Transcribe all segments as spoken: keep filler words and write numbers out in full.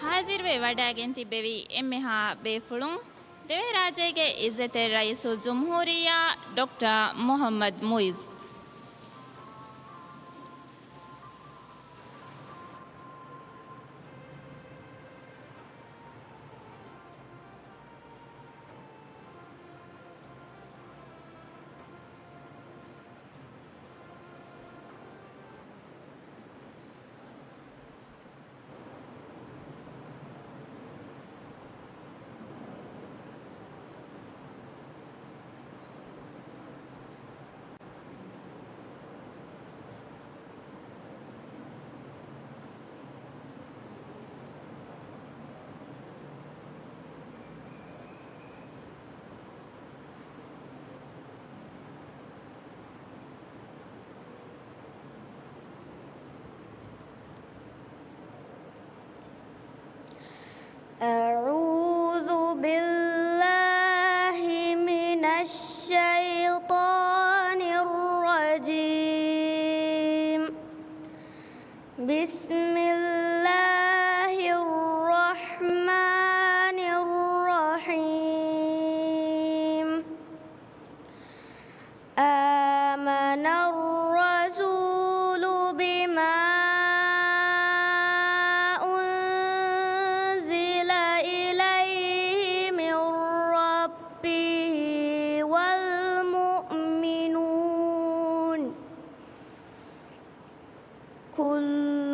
ހާޒިރުވެ ވަޑައިގެން ތިއްބެވި އެންމެހާ ބޭފުޅުން، ދިވެހިރާއްޖޭގެ އިއްޒަތްތެރި ރައީސުލްޖުމްހޫރިއްޔާ ޑޮކްޓަރ މުޙައްމަދު މުޢިއްޒު. أعوذ بالله من الشيطان الرجيم. بسم الله الرحمن الرحيم. آمن الرسول بما أنزل إليه من ربه والمؤمنون. كل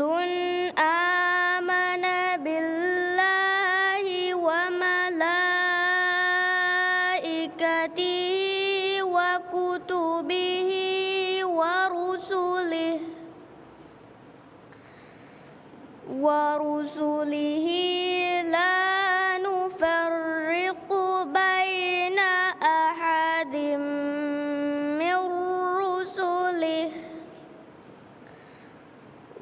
آمن بالله وملائكته وكتبه ورسله، ورسله لا نفرق بين أحد من رسله،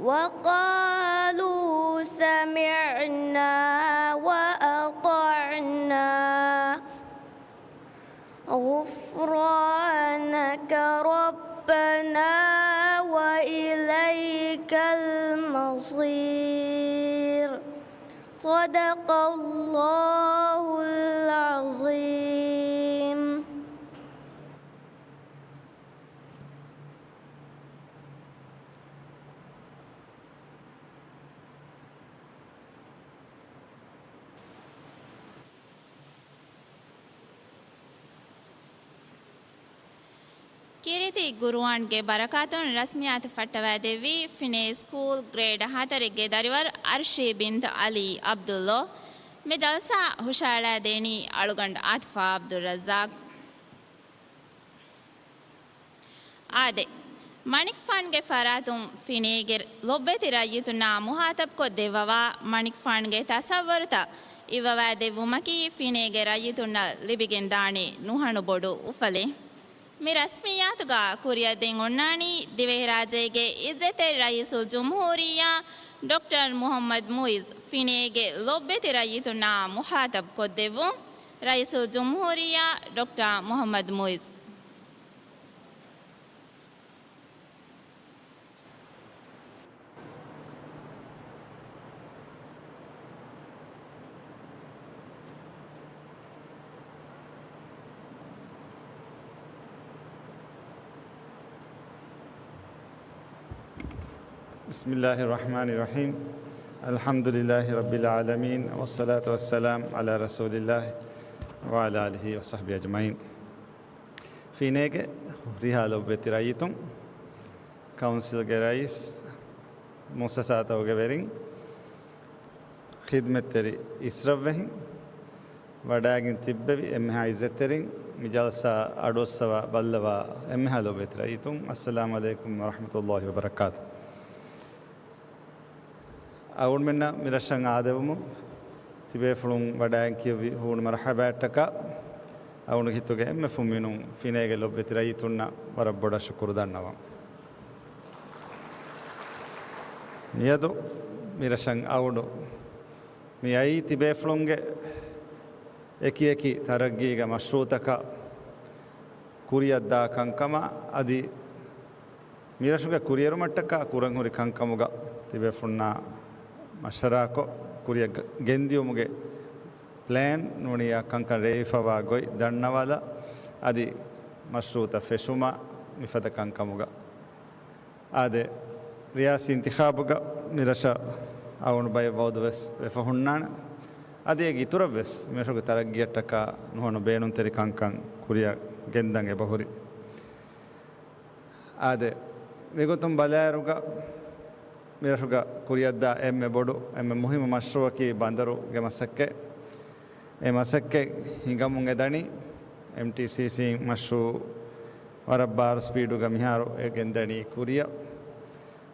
وقالوا سمعنا وأطعنا غفرانك ربنا وإليك المصير. صدق الله العظيم. ކީރިތި ޤުރުއާންގެ ބަރަކާތުން ރަސްމިއްޔާތު ފައްޓަވައިދެއްވީ ފިނޭ ސްކޫލް ގްރޭޑް ހަތަރެއްގެ ދަރިވަރު އަރްޝީ ބިންތު ޢަލީ ޢަބްދުﷲ. މި ޖަލްސާ ހުށައަޅައިދޭނީ އަޅުގަނޑު ޢާތިފާ ޢަބްދުއްރައްޒާޤް. އާދެ، މަނިކުފާނުގެ ފަރާތުން ފިނޭގެ ލޮބުވެތި ރައްޔިތުންނާ މުޚާޠަބްކޮށް ދެއްވަވާ މަނިކުފާނުގެ ތަޞައްވަރުތައް އިއްވަވާ ދެއްވުމަކީ ފިނޭގެ ރައްޔިތުންނަށް ލިބިގެންދާނެ ނުހަނު ބޮޑު އުފަލެއް. މި ރަސްމިއްޔާތުގަ ކުރިއަށް ދޭން އޮންނާނީ ދިވެހިރާއްޖޭގެ އިއްޒަތްތެރި ރައީސުލްޖުމްހޫރިއްޔާ ޑޮކްޓަރ މުޙައްމަދު މުޢިއްޒު ފިނޭގެ ލޮބުވެތި ރައްޔިތުންނާ މުޚާޠަބްކޮށްދެއްވުން. ރައީސުލްޖުމްހޫރިއްޔާ ޑޮކްޓަރ މުޙައްމަދު މުޢިއްޒު. بسم الله الرحمن الرحيم. الحمد لله رب العالمين، والصلاة والسلام على رسول الله وعلى آله وصحبه أجمعين. ފިނޭގެ ހުރިހާ ލޮބުވެތި ރައްޔިތުން، ކައުންސިލްގެ ރައީސް، މުއައްސަސާތަކުގެ ވެރިން، ޚިދްމަތްތެރި އިސްރަށްވެހިން، ވަޑައިގެން ތިއްބެވި އެންމެހާ އިއްޒަތްތެރިން، މި ޖަލްސާ އަޑުއައްސަވާ ބައްލަވާ އެންމެހާ ލޮބުވެތި ރައްޔިތުން، އައްސަލާމު ޢަލައިކުމް ވަރަޙްމަތުﷲި ވަބަރަކާތު. އަޅުގަނޑުމެންނަށް މި ރަށަށް އާދެވުމުން ތިބޭފުޅުން ވަޑައިގެން ކިޔެވި ހޫނު މަރުޙަބާއަށްޓަކާ އަޅުގަނޑު ހިތުގެ އެންމެ ފުންމިނުން ފިނޭގެ ލޮބުވެތި ރައްޔިތުންނަށް ވަރަށް ބޮޑަށް ޝުކުރު ދަންނަވަން. މިއަދު މި ރަށަށް އަޅުގަނޑު މި އައީ ތިބޭފުޅުންގެ އެކި އެކި ތަރައްގީގެ މަޝްރޫޢުތަކަށް ކުރިއަށްދާ ކަންކަމަށް އަދި މިރަށުގެ ކުރިއެރުމަށްޓަކާ ކުރަންހުރި ކަންކަމުގަ ތިބޭފުންނާ މަޝްވަރާކޮށް، ކުރިއަށް ގެންދިޔުމުގެ ޕްލޭން ނޫނީ އާ ކަންކަން ރޭވިފަވާ ގޮތް ދަންނަވާލާ، އަދި މަޝްރޫޢުތައް ފެށުމާ މިފަދަ ކަންކަމުގަ. އާދެ، ރިޔާސީ އިންތިޚާބުގަ މިރަށަށް އަޅުގަނޑު ބައެއް ވައުދު ވެސް ވެފަ ހުންނާނެ. އަދި އޭގެ އިތުރަށް ވެސް މިރަށުގެ ތަރައްގީއަށްޓަކާ ނުހަނު ބޭނުންތެރި ކަންކަން ކުރިއަށް ގެންދަން އެބަހުރި. އާދެ، މިގޮތުން ބަލާއިރުގަ، މިރަށުގަ ކުރިއަށްދާ އެންމެ ބޮޑު، އެންމެ މުހިއްމު މަޝްރޫޢަކީ ބަނދަރުގެ މަސައްކަތް. އެ މަސައްކަތް ހިނގަމުން އެދަނީ، އެމްޓީސީސީ މަޝްރޫޢު ވަރަށް ބާރު ސްޕީޑުގަ މިހާރު އެ ގެންދަނީ ކުރިއަށް.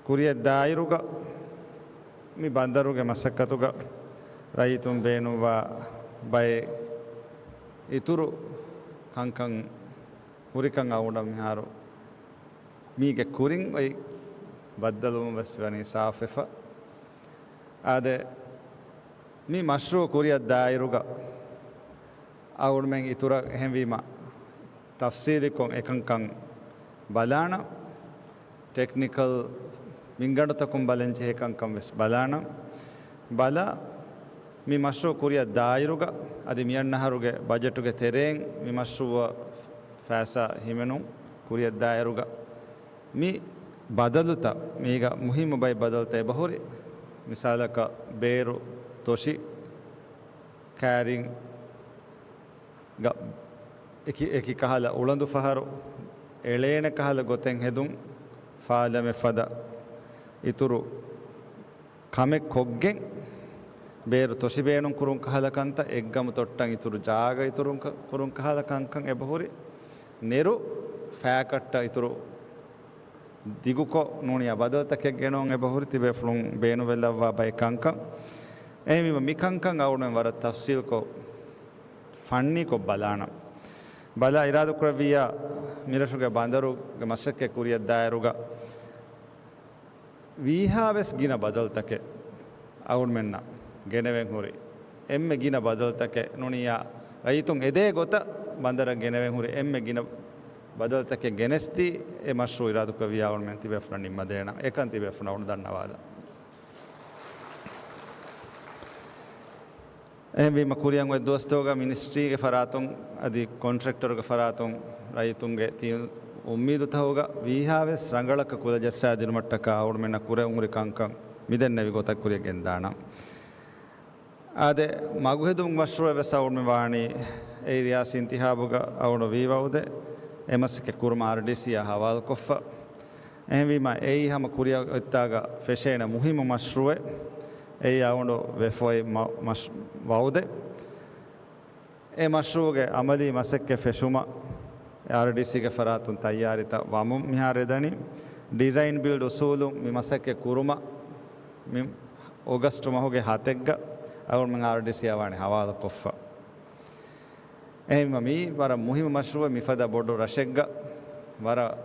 ކުރިއަށް ދާއިރުގަ، މި ބަނދަރުގެ މަސައްކަތުގަ ރައްޔިތުން ބޭނުންވާ ބައެއް އިތުރު ކަންކަން ހުރިކަން އަޅުގަނޑަށް މިހާރު މީގެ ކުރިން އޮތް ބައްދަލުވުން ވެސް ވަނީ ސާފުވެފަ. އާދެ، މި މަޝްރޫޢު ކުރިއަށް ދާއިރުގަ އަޅުގަނޑުމެން އިތުރަށް އެހެންވީމަ ތަފްސީލީކޮށް އެކަންކަން ބަލާނަން، ޓެކްނިކަލް މިންގަނޑުތަކުން ބަލަން ޖެހޭ ކަންކަން ވެސް ބަލާނަން. ބަލާ، މި މަޝްރޫޢު ކުރިއަށް ދާއިރުގަ އަދި މިއަންނަހަރުގެ ބަޖެޓުގެ ތެރެއިން މި މަޝްރޫޢަށް ފައިސާ ހިމެނުން ކުރިއަށް ދާއިރުގަ މި ބަދަލުތައް، މީގަ މުހިއްމު ބައެއް ބަދަލުތައް އެބަހުރި. މިސާލަކަށް، ބޭރު ތޮށި ކައިރިން ގަ-، އެކި، އެކި ކަހަލަ އުޅަނދު ފަހަރު އެޅޭނެ ކަހަލަ ގޮތެއް ހެދުން، ފާލަމެއް ފަދަ އިތުރު ކަމެއް ކޮށްގެން، ބޭރު ތޮށި ބޭނުން ކުރުން ކަހަލަ ކަންތައް، އެއްގަމު ތޮއްޓަން އިތުރު ޖާގަ އިތުރު ކަ-، ކުރުން ކަހަލަ ކަންކަން އެބަހުރި. ނެރު ފައިކައްޓަށް އިތުރު ދިގުކޮށް ނޫނިޔާ ބަދަލުތަކެއް ގެނައުން އެބަހުރި، ތިބޭފުޅުން ބޭނުންވެލައްވާ ބައެއް ކަންކަން. އެހެންވީމަ، މި ކަންކަން އަޅުގަނޑުމެން ވަރަށް ތަފްސީލްކޮށް، ފަންނީކޮށް ބަލާނަން. ބަލާ، އިރާދަކުރެއްވިއްޔާ، މިރަށުގެ ބަނދަރުގެ މަސައްކަތް ކުރިއަށް ދާއިރުގަ ވީހާވެސް ގިނަ ބަދަލުތަކެއް އަޅުގަނޑުމެންނަށް ގެނެވެން ހުރި. އެންމެ ގިނަ ބަދަލުތަކެއް ނޫނިޔާ، ރައްޔިތުން އެދޭ ގޮތަށް ބަނދަރަށް ގެނެވެން ހުރި އެންމެ ގިނަ ބަދަލުތަކެއް ގެނެސްދީ، އެ މަޝްރޫޢު އިރާދަކުރެއްވިއްޔާ އަޅުގަނޑުމެން ތިބޭފުޅަށް ނިންމަދޭނަން. އެކަން ތިބޭފުޅުން އަޅުގަނޑު ދަންނަވާލަން. އެހެންވީމަ، ކުރިއަށް އޮތް ދުވަސްތަކުގަ މިނިސްޓްރީގެ ފަރާތުން އަދި ކޮންޓްރެކްޓަރުގެ ފަރާތުން ރައްޔިތުންގެ ތި އުއްމީދުތަކުގަ ވީހާވެސް ރަނގަޅަކަށް ކުލަ ޖައްސާދިނުމަށްޓަކާ އަޅުގަނޑުމެންނަށް ކުރެވެން ހުރި ކަންކަން މިދެންނެވި ގޮތަށް ކުރިއަށް ގެންދާނަން. އާދެ، މަގުހެދުމުގެ މަޝްރޫޢެއް ވެސް އަޅުގަނޑުމެން ވާނީ އެއީ ރިޔާސީ އިންތިޚާބުގަ އަޅުގަނޑު ވީ ވައުދެއް އެ މަސައްކަތް ކުރުމަށް އާރްޑީސީއާ ހަވާލުކޮށްފަ. އެހެންވީމަ، އެއީ ހަމަ ކުރިއަށް އޮތްތާގަ ފެށޭނެ މުހިއްމު މަޝްރޫޢެއް. އެއީ އަޅުގަނޑު ވެފައި މަ-، މަޝް-، ވައުދެއް. އެ މަޝްރޫޢުގެ އަމަލީ މަސައްކަތް ފެށުމަށް އާރްޑީސީގެ ފަރާތުން ތައްޔާރީތައް ވަމުން މިހާރު އެދަނީ. ޑިޒައިން ބިލްޑް އުސޫލުން މި މަސައްކަތް ކުރުމަށް މި އޮގަސްޓް މަހުގެ ހަތެއްގަ އަޅުގަނޑުމެން އާރްޑީސީއާ ވާނެ ހަވާލުކޮށްފަ. އެހެންވީމަ، މީ ވަރަށް މުހިއްމު މަޝްރޫޢެއް. މިފަދަ ބޮޑު ރަށެއްގަ ވަރަށް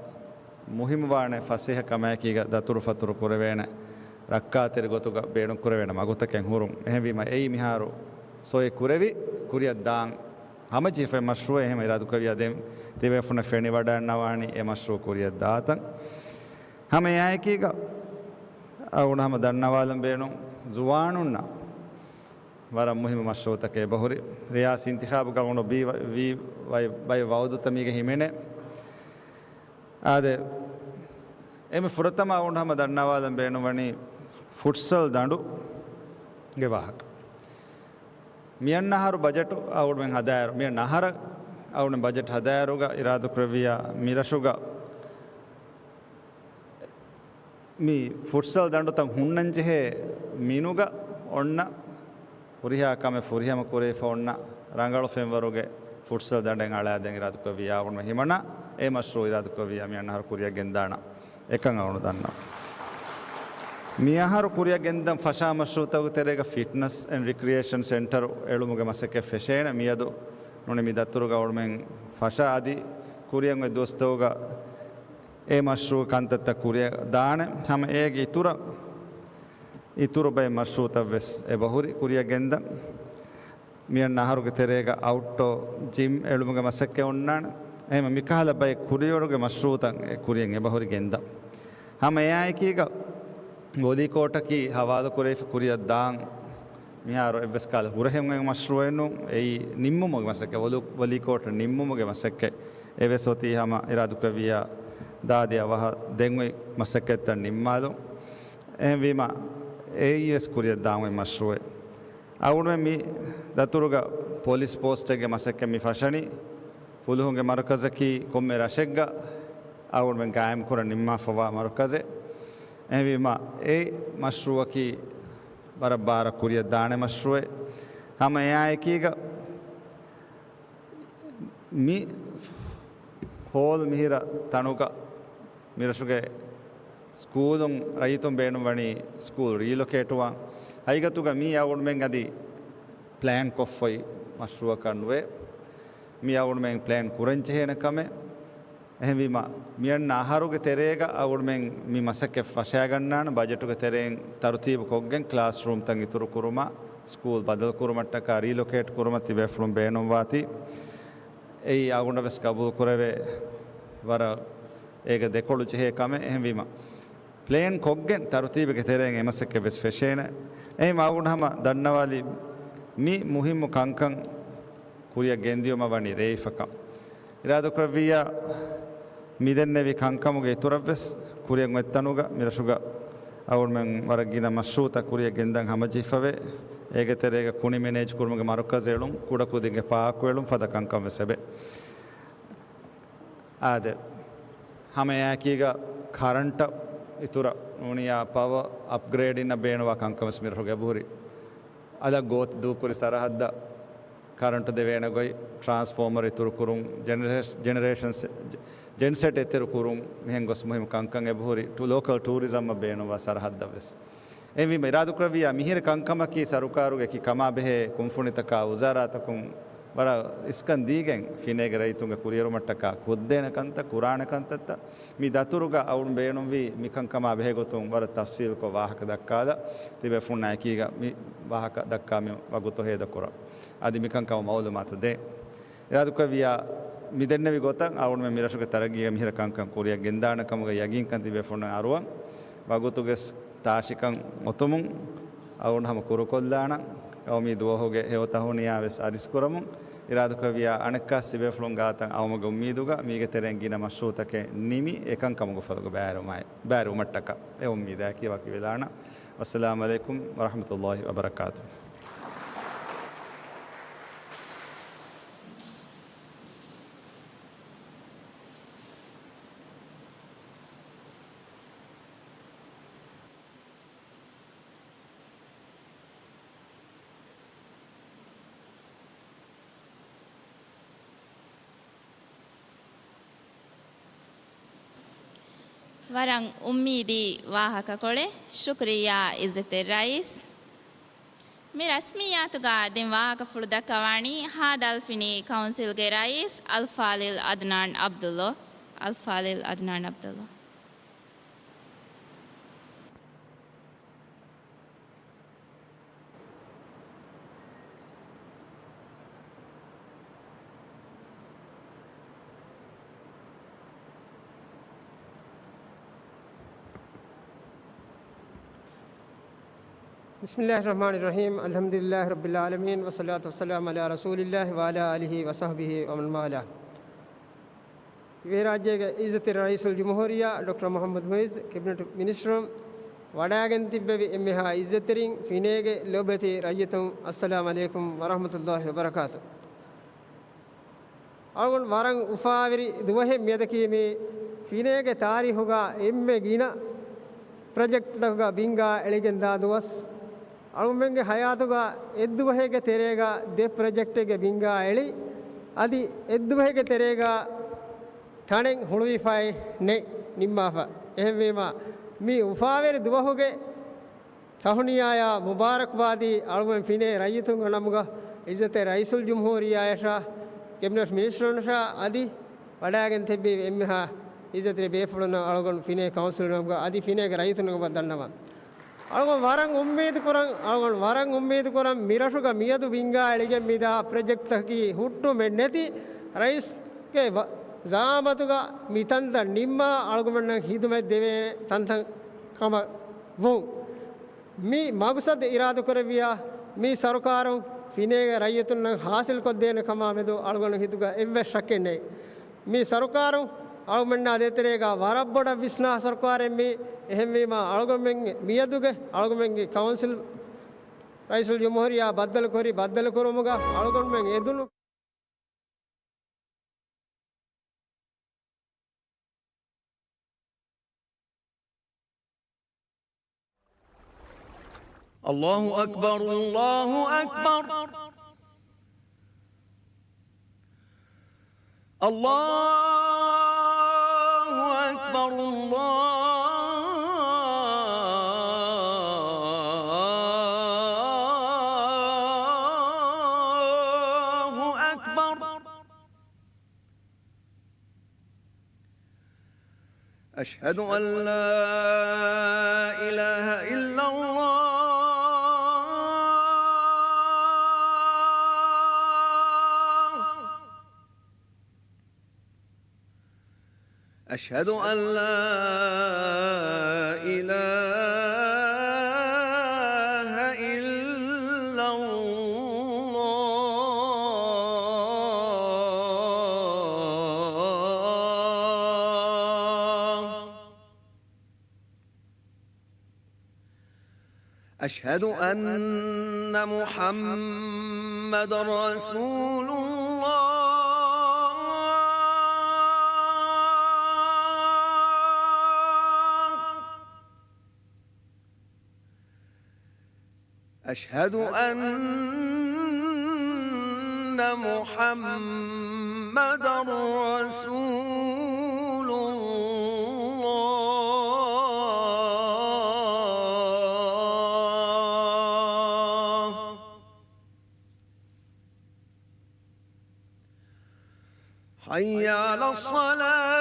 މުހިއްމުވާނެ ފަސޭހަ ކަމާއެކީގަ ދަތުރުފަތުރު ކުރެވޭނެ، ރައްކާތެރި ގޮތުގަ ބޭނުންކުރެވޭނެ މަގުތަކެއް ހުރުން. އެހެންވީމަ، އެއީ މިހާރު ސޮއި ކުރެވި، ކުރިއަށް ދާން ހަމަޖެހިފައި މަޝްރޫޢެއް. އެހެން އިރާދަކުރެއްވިއްޔާ ދެން ތިބޭފުޅުންނަށް ފެނިވަޑައިގަންނަވާނީ އެ މަޝްރޫޢު ކުރިއަށް ދާތަން. ހަމަ އެއާއެކީގަ އަޅުގަނޑު ހަމަ ދަންނަވާލަން ބޭނުން ޒުވާނުންނަށް ވަރަށް މުހިއްމު މަޝްރޫޢުތަކެއް އެބަހުރި. ރިޔާސީ އިންތިޚާބުގަ އަޅުގަނޑު ވީ، ވީ ވައި، ބައި ވައުދުތައް މީގަ ހިމެނޭ. އާދެ، އެންމެ ފުރަތަމަ އަޅުގަނޑު ހަމަ ދަންނަވާލަން ބޭނުންވަނީ ފުޓްސަލް ދަނޑުގެ ވާހަކަ. މިއަންނަ އަހަރު ބަޖެޓު އަޅުގަނޑުމެން ހަދާއިރު، މިއަންނަ އަހަރަށް އަޅުގަނޑުމެން ބަޖެޓް ހަދާއިރުގަ އިރާދަކުރެއްވިއްޔާ މިރަށުގަ މި ފުޓްސަލް ދަނޑުތައް ހުންނަންޖެހޭ މިނުގަ އޮންނަ ހުރިހާ ކަމެއް ފުރިހަމަ ކުރެވިފަ އޮންނަ ރަނގަޅު ފެންވަރުގެ ފުޓްސަލް ދަނޑެއް އަޅާދޭން އިރާދަކުރެއްވިއްޔާ އަޅުގަނޑު ހިމަނާ، އެ މަޝްރޫޢު އިރާދަކުރެއްވިއްޔާ މިއަންނަ އަހަރު ކުރިއަށް ގެންދާނަން. އެކަން އަޅުގަނޑު ދަންނަވަން. މި އަހަރު ކުރިއަށް ގެންދަން ފަށާ މަޝްރޫޢުތަކުގެ ތެރޭގަ ފިޓްނަސް އެންޑް ރިކްރިއޭޝަން ސެންޓަރު އެޅުމުގެ މަސައްކަތް ފެށޭނެ. މިއަދު ނޫނީ މި ދަތުރުގަ އަޅުގަނޑުމެން ފަށާ އަދި ކުރިއަށް އޮތް ދުވަސްތަކުގަ އެ މަޝްރޫޢު ކަންތައްތައް ކުރިއަށް ދާނެ. ހަމަ އޭގެ އިތުރަށް، އިތުރު ބައެއް މަޝްރޫޢުތައް ވެސް އެބަހުރި ކުރިއަށް ގެންދަން. މިއަންނަ އަހަރުގެ ތެރޭގަ އައުޓްޑޯ ޖިމް އެޅުމުގެ މަސައްކަތް އޮންނާނެ. އެހެންވެ، މިކަހަލަ ބައެއް ކުރިއެރުގެ މަޝްރޫޢުތައް އެ ކުރިއަށް އެބަހުރި ގެންދަން. ހަމަ އެއާއެކީގަ ވޮލީ ކޯޓަކީ ހަވާލުކުރެވިފަ ކުރިއަށް ދާން މިހާރު އެއްވެސް ކާލަ ހުރެހެމުން މަޝްރޫއެއް ނޫން. އެއީ ނިންމުމުގެ މަސައްކަތް، ވޮލު-، ވޮލީކޯޓް ނިންމުމުގެ މަސައްކަތް. އެވެސް އޮތީ ހަމަ އިރާދުކުރެއްވިއްޔާ ދާދި އަވަހަށް ދެން އޮތް މަސައްކަތްތައް ނިންމާލުން. އެހެންވީމަ، އެއީވެސް ކުރިއަށް ދާން އޮތް މަޝްރޫއެއް. އަޅުގަނޑުމެން މި ދަތުރުގަ ޕޮލިސް ޕޯސްޓެއްގެ މަސައްކަތް މި ފަށަނީ، ފުލުހުންގެ މަރުކަޒަކީ ކޮންމެ ރަށެއްގަ އަޅުގަނޑުމެން ގާއިމްކުރަން ނިންމާފަވާ މަރުކަޒެއް. އެހެންވީމަ، އެ މަޝްރޫއަކީ ވަރަށް ބާރަށް ކުރިއަށް ދާނެ މަޝްރޫއެއް. ހަމަ އެއާއެކީގަ، މި ހޯލް މިހިރަ ތަނުގަ މިރަށުގެ ސްކޫލުން ރައްޔިތުން ބޭނުންވަނީ ސްކޫލް ރީލޮކޭޓުވާން. ހަގީގަތުގަ މީ އަޅުގަނޑުމެން އަދި ޕްލޭން ކޮށްފައި މަޝްރޫއަކަށް ނުވޭ. މީ އަޅުގަނޑުމެން ޕްލޭން ކުރަން ޖެހޭނެ ކަމެއް. އެހެންވީމަ، މިއަންނަ އަހަރުގެ ތެރޭގަ އަޅުގަނޑުމެން މި މަސައްކަތް ފަށައިގަންނާނެ، ބަޖެޓުގެ ތެރެއިން ތަރުތީބު ކޮށްގެން ކްލާސްރޫމްތައް އިތުރު ކުރުމަށް، ސްކޫލް ބަދަލު ކުރުމަށްޓަކާ ރީލޮކޭޓް ކުރުމަށް ތިބޭފުޅުން ބޭނުންވާތީ. އެއީ އަޅުގަނޑަށް ވެސް ގަބޫލު ކުރެވޭ ވަރަށް އޭގަ ދެކޮޅު ޖެހޭ ކަމެއް. އެހެންވީމަ، ޕްލޭން ކޮށްގެން ތަރުތީބުގެ ތެރެއިން އެ މަސައްކަތް ވެސް ފެށޭނެ. އެހެން އަޅުގަނޑު ހަމަ ދަންނަވާލީ މި މުހިއްމު ކަންކަން ކުރިއަށް ގެންދިޔުމަށް ވަނީ ރޭވިފަކަން. އިރާދަކުރެއްވިއްޔާ މިދެންނެވި ކަންކަމުގެ އިތުރަށްވެސް ކުރިއަށް އޮތްތަނުގަ މިރަށުގަ އަޅުގަނޑުމެން ވަރަށް ގިނަ މަޝްރޫއުތައް ކުރިއަށް ގެންދަން ހަމަޖެހިފަވޭ. އޭގެ ތެރޭގަ ކުނި މެނޭޖް ކުރުމުގެ މަރުކަޒު އެޅުން، ކުޑަކުދިންގެ ޕާކު އެޅުން ފަދަ ކަންކަން ވެސް އެބެ. އާދެ، ހަމައެއާއެކީގަ ކަރަންޓަށް އިތުރަށް ނޫނިއްޔާ ޕަވަ އަޕްގްރޭޑިންނަށް ބޭނުންވާ ކަންކަން ވެސް މިރަށުގަ އެބަހުރި. އަލަށް ގޯތި ދޫކުރި ސަރަހައްދަށް ކަރަންޓު ދެވޭނެ ގޮތް، ޓްރާންސްފޯމަރ އިތުރުކުރުން، ޖެނެރޭސް-، ޖެނެރޭޝަން ސެ-، ޖެންސެޓް އެތެރުކުރުން، މިހެން ގޮސް މުހިއްމު ކަންކަން އެބަހުރި، ޓު-، ލޯކަލް ޓޫރިޒަމްއަށް ބޭނުންވާ ސަރަހައްދަށް ވެސް. އެހެންވީމަ އިރާދަކުރެއްވިއްޔާ މިހިރަ ކަންކަމަކީ ސަރުކާރުގެ އެކި ކަމާ ބެހޭ ކުންފުނިތަކާ ވުޒާރާތަކުން ވަރަށް އިސްކަން ދީގެން ފިނޭގެ ރައްޔިތުންގެ ކުރިއެރުމަށްޓަކާ ކޮށްދޭނެ ކަންތައް، ކުރާނެ ކަންތައްތައް. މި ދަތުރުގަ އަޅުން ބޭނުންވީ މިކަންކަމާ ބެހޭގޮތުން ވަރަށް ތަފްސީލުކޮށް ވާހަކަ ދައްކާލަ، ތިބޭފުޅުންނާ އެކީގަ މި ވާހަކަ ދައްކާ މި ވަގުތު ހޭދަކުރަން. އަދި މިކަންކަމަށް މައުލޫމާތު ދޭން. އިރާދަކުރެއްވިއްޔާ މިދެންނެވި ގޮތަށް އަޅުގަނޑުމެން މިރަށުގެ ތަރައްގީގަ މިހިރަ ކަންކަން ކުރިއަށް ގެންދާނެ ކަމުގެ ޔަގީންކަން ތިބޭފުޅުންނަށް އަރުވަން. ވަގުތުގެ ތާށިކަން އޮތުމުން އަޅުގަނޑު ހަމަ ކުރުކޮށްލާނަން. އަޅުގަނޑު މި ދުވަހުގެ ހެޔޮ ތަހުނިޔާ ވެސް އަރިސްކުރަމުން އިރާދަކުރެއްވިއްޔާ އަނެއްކާސް ތިބޭފުޅުން ގާތަށް އައުމުގެ އުއްމީދުގަ މީގެ ތެރެއިން ގިނަ މަޝްރޫއުތަކެއް ނިމި އެކަންކަމުގެ ފަދަ ބައިވެރިވުމާއި-، ބައިވެރިވުމަށްޓަކާ އެ އުއްމީދާއެކީ ވަކިވެލާނަން. ވައްސަލާމު ޢަލައިކުމް ވަރަޙްމަތުﷲި ވަބަރަކާތުހު. ވަރަށް އުއްމީދީ ވާހަކަކޮޅެއް. ޝުކުރިއްޔާ އިއްޒަތްތެރި ރައީސް. މި ރަސްމިއްޔާތުގަ ދިން ވާހަކަފުޅު ދައްކަވާނީ ހާ ދަލްފިނި ކައުންސިލްގެ ރައީސް އަލްފާޟިލް އަދްނާން ޢަބްދުﷲ. އަލްފާޟިލް އަދްނާން ޢަބްދުﷲ. بسم الله الرحمن الرحيم. الحمد لله رب العالمين، والصلاة والسلام على رسول الله وعلى آله وصحبه ومن والاه. ދިވެހިރާއްޖޭގެ އިއްޒަތްތެރި ރައީސުލްޖުމްހޫރިއްޔާ ޑޮކްޓަރ މުޙައްމަދު މުޢިއްޒު، ކެބިނެޓް މިނިސްޓަރުން، ވަޑައިގެން ތިއްބެވި އެންމެހާ އިއްޒަތްތެރިން، ފިނޭގެ ލޯބިވެތި ރައްޔިތުން، އައްސަލާމު ޢަލައިކުމް ވަރަޙްމަތުﷲި ވަބަރަކާތު. އަޅުގަނޑު ވަރަށް އުފާވެރި ދުވަހެއް މިއަދަކީ މި ފިނޭގެ ތާރީޚުގަ އެންމެ ގިނަ ޕްރޮޖެކްޓްތަކުގަ ބިންގާ އެޅިގެން ދާ ދުވަސް. އަޅުގަނޑުމެންގެ ޙަޔާތުގަ އެއްދުވަހެއްގެ ތެރޭގަ ދެ ޕްރޮޖެކްޓެއްގެ ބިންގާ އެޅި، އަދި އެއްދުވަހެއްގެ ތެރޭގަ ޓަނެއް ހުޅުވިފައެއް ނެތް ނިންމާފަ. އެހެންވީމަ، މި އުފާވެރި ދުވަހުގެ ތަހުނިޔާޔާ މުބާރަކްބާދީ އަޅުގަނޑު ފިނޭ ރައްޔިތުންގެ ނަމުގަ އިއްޒަތްތެރި ރައީސުލްޖުމްހޫރިއްޔާއަށާ، ކެބިނެޓް މިނިސްޓަރުންނަށާ އަދި ވަޑައިގެން ތިއްބެވި އެންމެހާ އިއްޒަތްތެރި ބޭފުޅުންނަށް އަޅުގަނޑު ފިނޭ ކައުންސިލް ނަމުގަ އަދި ފިނޭގެ ރައްޔިތުންގެ ނަމުގަ ދަންނަވަން. އަޅުގަނޑު ވަރަށް އުއްމީދު ކުރަން، އަޅުގަނޑު ވަރަށް އުއްމީދު ކުރަން، މިރަށުގަ މިއަދު ބިންގާ އެޅިގެން މިދާ ޕްރޮޖެކްޓްތަކަކީ ހުއްޓުމެއް ނެތި ރައީސްގެ ވަ-، ޒަޢާމަތުގަ މި ތަންތަން ނިންމާ އަޅުގަނޑުމެންނަށް ހިދުމަތް ދެވޭނެ ތަންތަން ކަމަށް ވުން. މި މަގުސަދު އިރާދަކުރެއްވިއްޔާ، މި ސަރުކާރުން ފިނޭގެ ރައްޔިތުންނަށް ހާސިލްކޮށްދޭނެ ކަމާ މެދު އަޅުގަނޑު ހިތުގަ އެއްވެސް ޝައްކެއް ނެތް. މި ސަރުކާރުން އަޅުގަނޑުމެންނާ ދޭތެރޭގަ ވަރަށް ބޮޑަށް ވިސްނާ ސަރުކާރެއް މީ. އެހެންވީމާ، އަޅުގަނޑުމެން މިއަދުގެ އަޅުގަނޑުމެންގެ ކައުންސިލް ރައީސުލްޖުމްހޫރިއްޔާ ބައްދަލުކުރި ބައްދަލުކުރުމުގަ އަޅުގަނޑުމެން އެދުނު الله أكبر، الله أكبر. الله أكبر، الله أكبر. أشهد أن لا إله إلا الله. أشهد أن لا إله إلا الله. أشهد أن محمدا رسول الله. أشهد أن محمدا رسول الله. حي على الصلاة.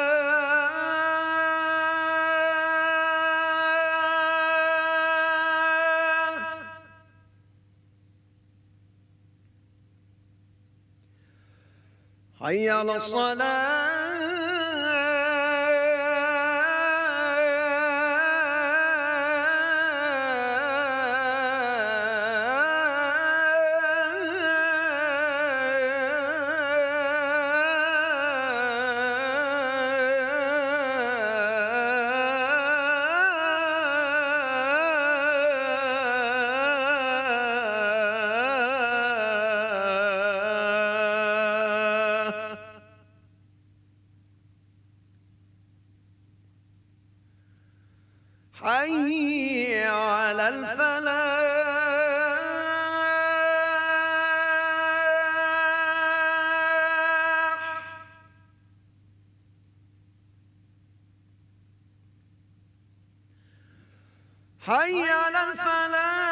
حي على الصلاة. حي على الفلاح. حي على الفلاح.